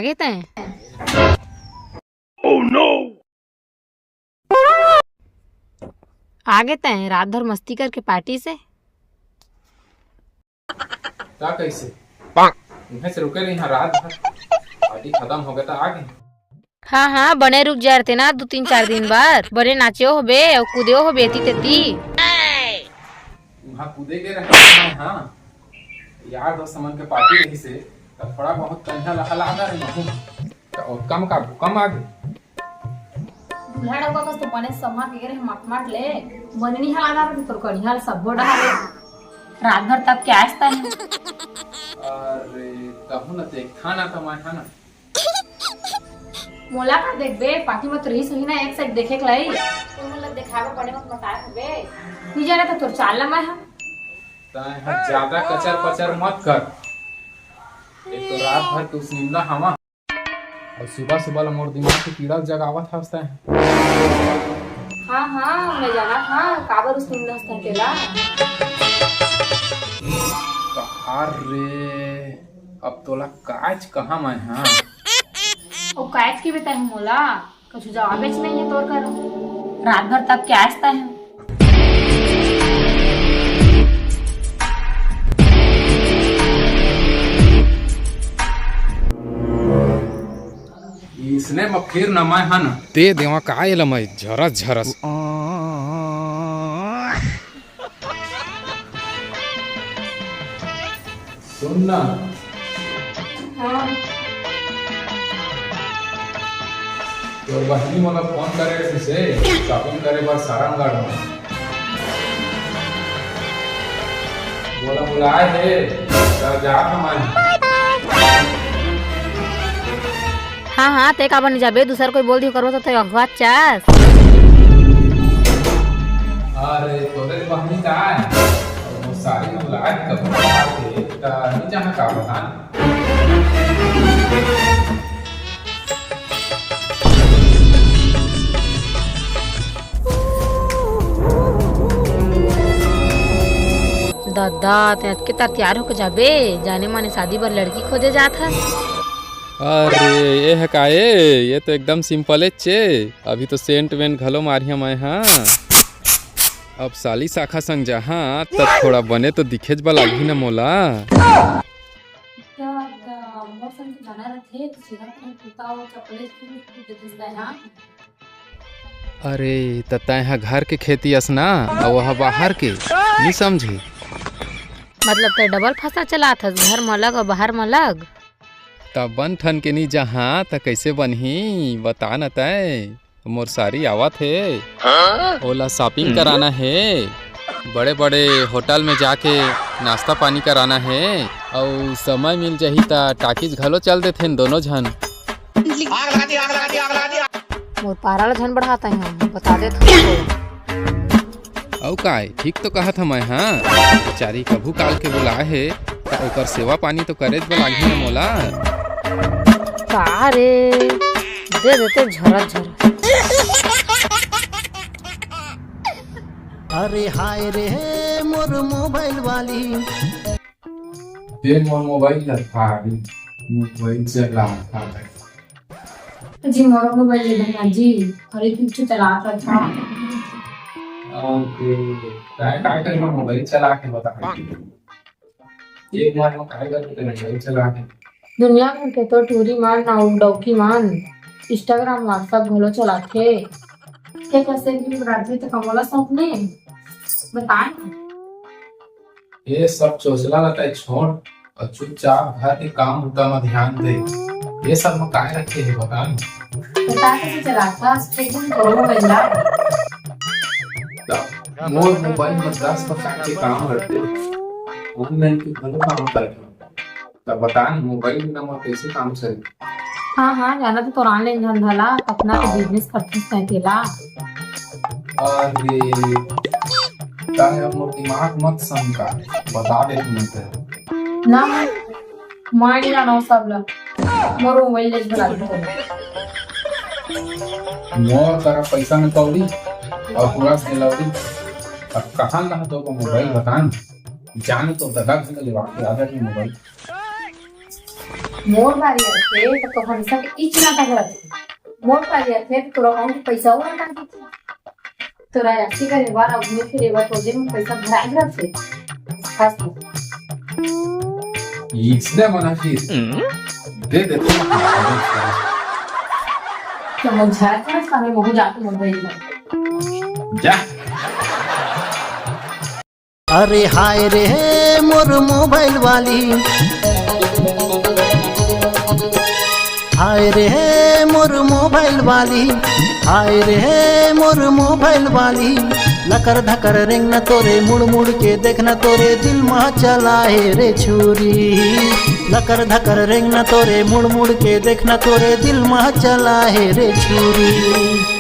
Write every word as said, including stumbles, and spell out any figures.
आगे तैं। आगे तैं रात भर मस्ती करके पार्टी से। का कैसे? उहें से रुके रही हाँ रात भर। पार्टी खत्म हो गया था, आ गए। हाँ, हाँ, बने रुक जा रहे ना दो तीन चार दिन बर। बने नाचे होबे अउ कूदे होबे एती तेती। वहाँ कूदे के रहे, हाँ। यार दोस्त मन के पार्टी रही से, तब थोड़ा बहुत कन्हा लहा लागा रहे महूँ। तो और कम का भूकम आ गए। दूल्हा डब्बा कस तो बने समा के रहे, मट मट ले। बने निहा लागा रहे तोर कनिहा ले सब्बो डहा ले। रात भर तब क्या आस्ता है? अरे, कहूँ ना देखा ना तो मैं, है ना। मोला का देखबे, पार्टी में तो रही सही ना, एक से एक देखे के लाई। कोई मोला देखावे पड़े मत बताए हबे। नहीं जाना तो तोर चाल ला मैं हम। तैं ह ज्यादा कचर पचर मत कर। एक तो रात भर के उस निमला हवा, और सुबह सुबह ला मोर दिमाग के कीड़ा जगावत हस तैं। हाँ, हाँ, मैं जाना था, काबर उस निमला हस तैं तेला। कहार रे, अब तोला काज कहाँ मैं हाँ? ओ काज के बेटा है मोला, कुछ जवाबेच नहीं है तोर करो। रात भर तब क्या आस्ता है? इसने म फिर न मैं हन। दे देवा का एला मैं झरस झरस। सुन ना। हाँ। तोर बहिनी मोला फोन करे रहिस हे, shopping करे बर सारंगढ़ में। मोला बुलाए हे, त जात हँव मैं। हाँ, हाँ, तैं काबर नइ जाबे? दूसर कोई बोल दिही करबो त तैं अघवा चास। अरे, तोरे बहिनी का हे? अउ मोर सारी बुलाए कभू बात हे, त नइ जाहूँ का बता? ददा, तैं अतके तैयार होके जाबे? जाने माने शादी बर लड़की खोजे जात हस? अरे, ये ह का ए? ये तो एकदम simple ए चे। अभी तो सेंट वेंट घलो मारिया मैं हा। अब साली शाखा संग जाहा, तब थोड़ा बने तो दिखेच बर लागही न मोला। क्या, अ, मोर संग तो जाना रथे, तो सीधा अपने कुर्ता और चप्पल ही पहन के दे देता है, हाँ? अरे, त तैं ह घर के खेती अस ना, अउ वह बाहर के, नी समझे? मतलब तैं double भाषा चलात हस, घर म अलग अउ बाहर म अलग? त बन ठन के नी जाहा, त कइसे बनही? बता न तैं। मोर सारी आवत हे, ओला shopping कराना हे, बड़े-बड़े होटल में जाके नाश्ता पानी कराना हे, अउ समय मिल जाही त टाकीज घलो चल देथेन दोनों झन। मोर पारा ला झन बढ़ात हे, बता देत हँव। अउ काय, ठीक तो कहत हँव मैं, हाँ? बेचारी कभू काल के बुलाए हे, त ओकर सेवा पानी तो करेच बर लागही न मोला। का रे, दे देते झरत झरत। अरे हाय रे, मोर मोबाइल वाली। दे मोर मोबाइल ला, मोबाइल चला। जी, मोरो मोबाइल ले लेना जी, अरे कुछ चलात रहा। अरे, काय, काय करना मोबाइल चला के बता। एक बार में काय करते मोबाइल चला के? दुनिया भर के तो टूरी मन अउ डौकी मन Instagram, WhatsApp घलो चलाथे। के कैसे भी राजी तो कमला सौंपने बताए। ये सब चोचला ला तैं छोड़ अउ चुपचाप घर के काम बुता म ध्यान दे। ये सब म काय रखे हे बता न? बता कैसे चलाथस? ठीक ढंग करो मोबाइल ला। त मोर मोबाइल म दस प्रकार के काम रथे। Online के घलो काम करथे। त बता न मोबाइल बिना मोर कैसे काम चलही? हाँ, हाँ, जाना तो तोर online धंधा ला, अपना तो business करथस तैं तेला। अरे, तैं अब मोर दिमाग मत सनका, बता देथँव मैं तैं। ना, मैं नइ जानँव सब ला, मोर मोबाइल ले बना दे। मोर करा पैसा न कौड़ी, अउ पूरा से लौड़ी, अब कहाँ कहाँ तो मोबाइल बता न, जाने तो दगा घंटा लेवा के आ जाए मोबाइल। मोर बारी आथे त तो हमेशा के इच नाटक रथे। मोर बारी आथे त तोला कहूं कि पैसा और ना दे। तोरा ऐसी करे बार घूमे फिरे बर तो जेब में पैसा भरा के रथे। खास तो। इसने मना की। दे दे। तो मन झाड़ के सामने मुंह जाके मुंबई में। जा। अरे हाय रे मोर मोबाइल वाली, हाय रे मोर मोबाइल वाली, हाय रे मोर मोबाइल वाली। लकर धकर रेंगना तोरे मुड़ मुड़ के देखना तोरे दिल मा चला हे रे छुरी। लकर धकर रेंगना तोरे मुड़ मुड़ के देखना तोरे दिल मा चला हे रे छुरी।